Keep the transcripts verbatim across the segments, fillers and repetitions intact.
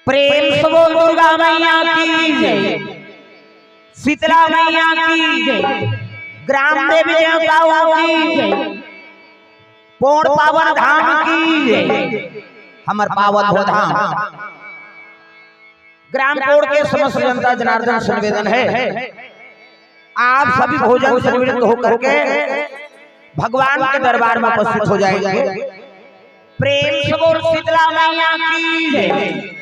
प्रेम से बोल दुर्गा मैया की जय, शीतला मैया की जय, ग्राम देवी देवताओं की जय, पोड़ पावन धाम की जय, हमर पावन हो धाम। ग्राम कोड़ के समस्त जनता जनार्दन से निवेदन है, आप सभी भोजन से निवृत्त होकर के भगवान के दरबार में उपस्थित हो जाएंगे। प्रेम से बोल शीतला मैया की जय।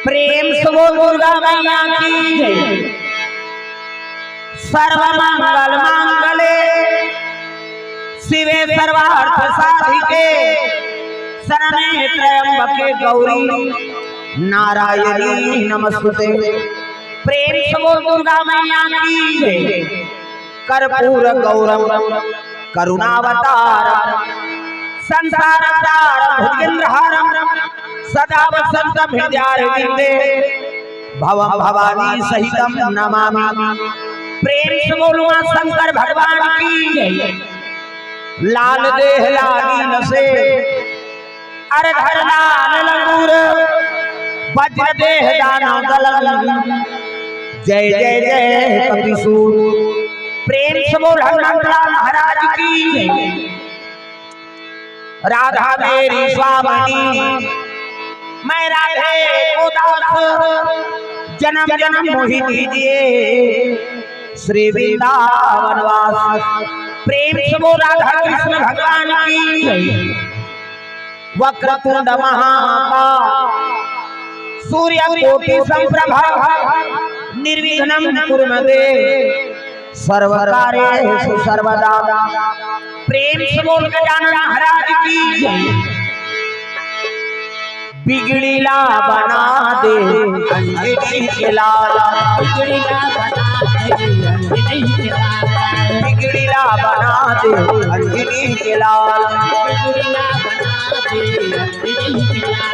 प्रेम से बोल दुर्गा मैया की जय। सर्व मंगल मांगल्ये शिवे सर्वार्थ साधिके शरण्ये त्र्यंबके गौरी नारायणी नमस्तुते। प्रेम से बोल दुर्गा मैया की जय। कर्पूर गौरम करुणावतारम संसार सारम भुजगेंद्र हारम सदा वसंतम हृदयारविंदे भवम भवानी सहितम नमामि। प्रेम से बोलो माँ शंकर भगवान की जय। लाल देह लालीन से अरे धर लाल लंगूर, वज्र देह दानव दलन। जय जय जय कपिसूर। प्रेम से बोल हनुमंत लाल महाराज की जय। राधा मेरी स्वामिनी, मैं राधे को दास, जन्म जन्म मोहि दीजिए श्री वृंदावन वास। प्रेम से बोल राधा कृष्ण भगवान की जय। वक्रतुंड महाकाय सूर्य कोटि संप्रभा निर्विघ्नं कुरु मे देव सर्व कार्येषु सर्वदा। प्रेम से बोल गजानन महाराज की जय। बिगड़ी ला बना दे अंजनी के लाल। बिगड़ी ला बना दे अंजनी के लाल। बिगड़ी ला बना दे अंजनी के लाल। बिगड़ी ला बना दे अंजनी के लाल।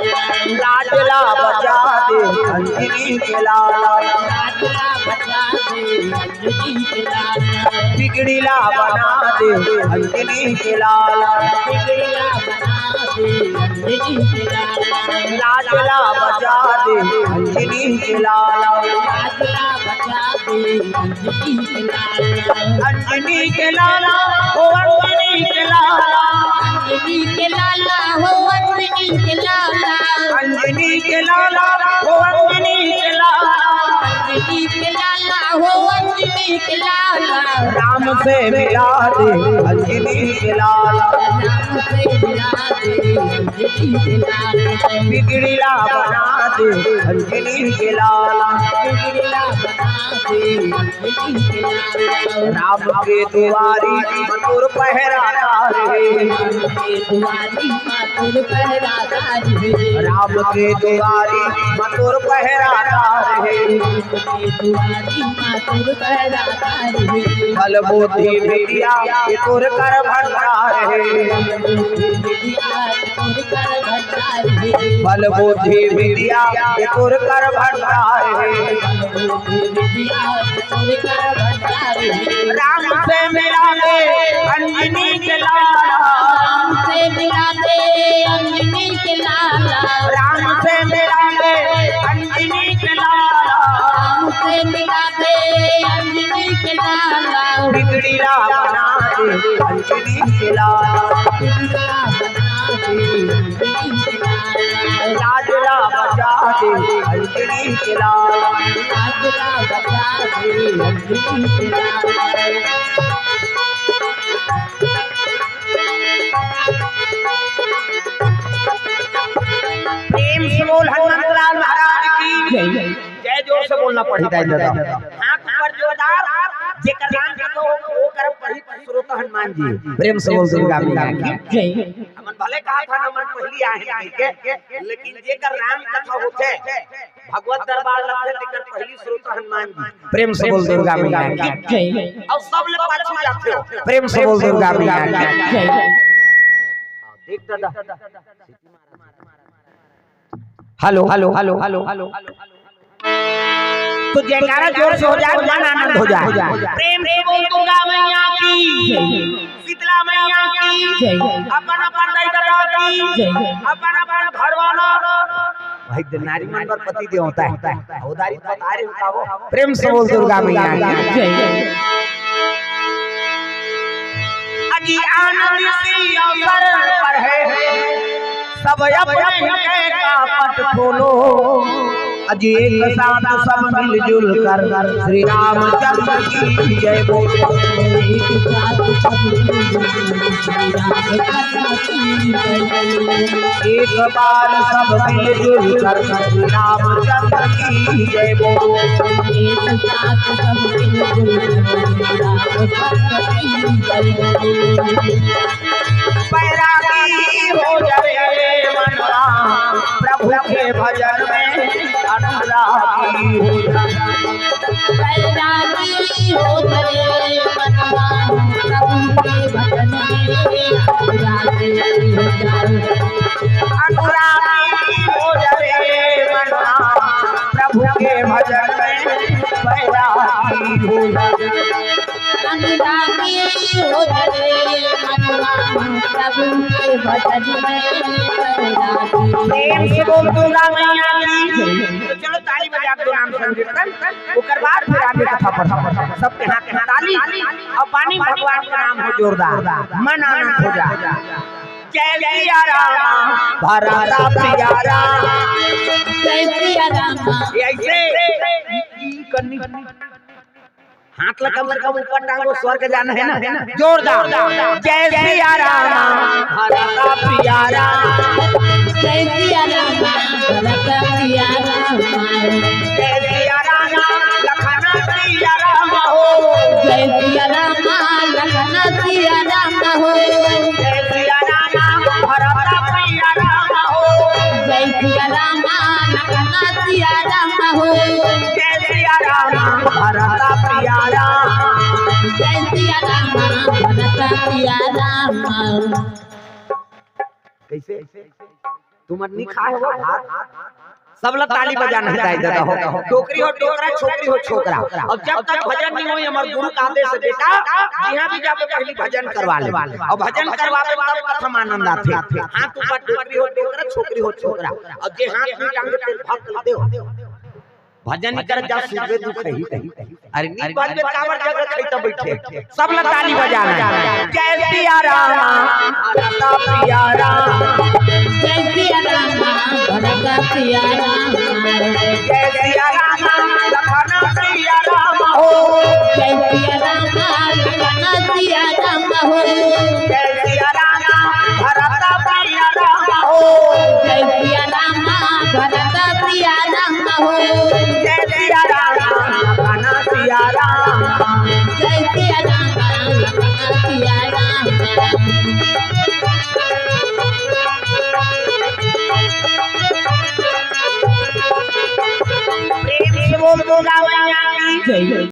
लाज ला बचा दे अंजनी के लाल। लाज ला बचा दे अंजनी के लाल। बिगड़ी ला बना दे अंजनी के लाल। बिगड़ी ला बना लाज ला बचा दे अंजनी के लाला। लाज ला बचा दे अंजनी के लाला। अंजनी के लाला, ओ अंजनी के लाला। अंजनी के लाला, हो अंजनी के लाला। अंजनी के लाला, ओ अंजनी के लाला। अंजनी के लाला, हो अंजनी के लाला। राम से मिला दे अंजनी के लाला। राम से मिला दे अंजनी के लाला। बिगड़ी ला बना दे अंजनी के लाला। बिगड़ी ला बना दे अंजनी के लाला। राम के दुआरी म तोर पहरादार हे। राम के दुआरी म तोर पहरादार हे। राम के दुआरी म तोर पहरादार हे। राम के दुआरी म तोर पहरादार हे। बल बुद्धि विद्या ये तोर कर भंडार हे। बल बुद्धि विद्या ये तोर कर भंडार हे। बल बुद्धि विद्या ये तोर कर भंडार हे। बल बुद्धि विद्या राम से मिला दे अंजनी के लाला। राम से मिला दे अंजनी के लाला। राम से मिला दे अंजनी के लाला। राम से मिला दे अंजनी के लाला। बिगड़ी ला बना दे अंजनी के लाला। बिगड़ी ला बना दे अंजनी के लाला। लाज ला बचा दे अंजनी के लाला। लाज ला बचा दे अंजनी के लाला। प्रेम से बोल हनुमंत लाल महाराज की जय। जय जोर से बोलना पड़ही दाई दादा। हाथ ऊपर जोरदार, जेकर नाम कथो, ओकर पढ़ी श्रोता हनुमान जी। प्रेम से बोल दुर्गा मैया की जय। हमन भले कहा था ना, हमन पहली आए हैं, ठीक है, लेकिन जेकर राम कथा होथे, भगवत दरबार लगथे, तेकर पहली श्रोता हनुमान जी। प्रेम से बोल दुर्गा मैया की जय। अउ सब ले पाछू जाथे हो। प्रेम से बोल दुर्गा मैया की जय। देख दादा। Hello, hello, hello, hello, hello. तो जयकारा जोर से हो जाए, मन आनंद हो जाए। प्रेम से बोल दुर्गा मैया की, शीतला मैया की, अपन अपन दाई ददा की, अपन अपन घर वाला। भाई, नारी मन बर पति देवता हे। उदारी बता रहे हो का वो? प्रेम से बोल दुर्गा मैया की जय। अजी आनंद इसी अवसर पर है, सब अपने हृदय का पट खोलो। अजी एक साथ सब मिलजुल कर श्री रामचंद्र की जय बोलो। एक साथ सब मिलजुल कर श्री रामचंद्र की जय बोलो। एक बार सब मिलजुल कर रामचंद्र की जय बोलो। एक साथ सब मिलजुल कर रामचंद्र की जय बोलो। बैरागी हो जाए मनवा प्रभु के भजन में, अनुरागी हो जाए। बैरागी हो जाए मनवा प्रभु के भजन में, अनुरागी हो जाए। अनुरागी हो जाए मनवा प्रभु के भजन में, बैरागी हो जाए। अनुरागी हो जाए मनवा प्रभु के भजन में, बैरागी। प्रेम से बोल दुर्गा मैया की। तो चलो ताली बजा के नाम संकीर्तन, ओकर बाद फिर आगे कथा पर सबके हाथ में ताली अउ पानी, भगवान के नाम हो जोरदार, मन आनंद हो जाए। जय सिया राम, भरत पिया राम। जय सिया राम। ये ऐसे, ई, ई करनी। हाथ ला कम से कम ऊपर टांगो, स्वर्ग जाना है ना। जोरदार। जय सिया राम, भरत पिया राम। जय सिया राम, भरत पिया राम। जय सिया राम, लखन सिया राम हो। जय सिया राम, लखन सिया राम हो। जय सिया राम, भरत पिया राम हो। जय सिया राम, लखन सिया राम हो। जय सिया राम, भरत पिया राम। जय सिया राम, भरत पिया राम। कैसे? तुम नहीं खाए हो भात? सब ला ताली बजाना हे दाई ददा हो। डोकरी हो डोकरा, छोकरी हो छोकरा। अउ जब तक भजन नहीं होही, हमर गुरु का आदेश हे बेटा, जिहाँ भी जाबे पहली भजन करवा ले। अउ भजन करवाबे तब कथा म आनंद आथे। हाथ ऊपर, डोकरी हो डोकरा, छोकरी हो छोकरा। अउ जे हाथ नहीं टांगे तेला भक्त ल देव। भजन नहीं कर जा सुबे दुख ही। अरे नहीं बजबे काबर जगह खैता बैठे। सब ला ताली बजाना हे। जय सिया राम, भरत सिया राम। जय सिया राम, भरत सिया राम। जय सिया राम, लखन सिया राम हो। जय सिया राम, लखन सिया राम हो। जय सिया राम, भरत सिया राम हो। जय सिया राम, भरत सिया राम हो। जय सिया राम, लखन सिया राम। जय सिया राम, लखन सिया राम। प्रेम से बोल दुर्गा मैया की जय।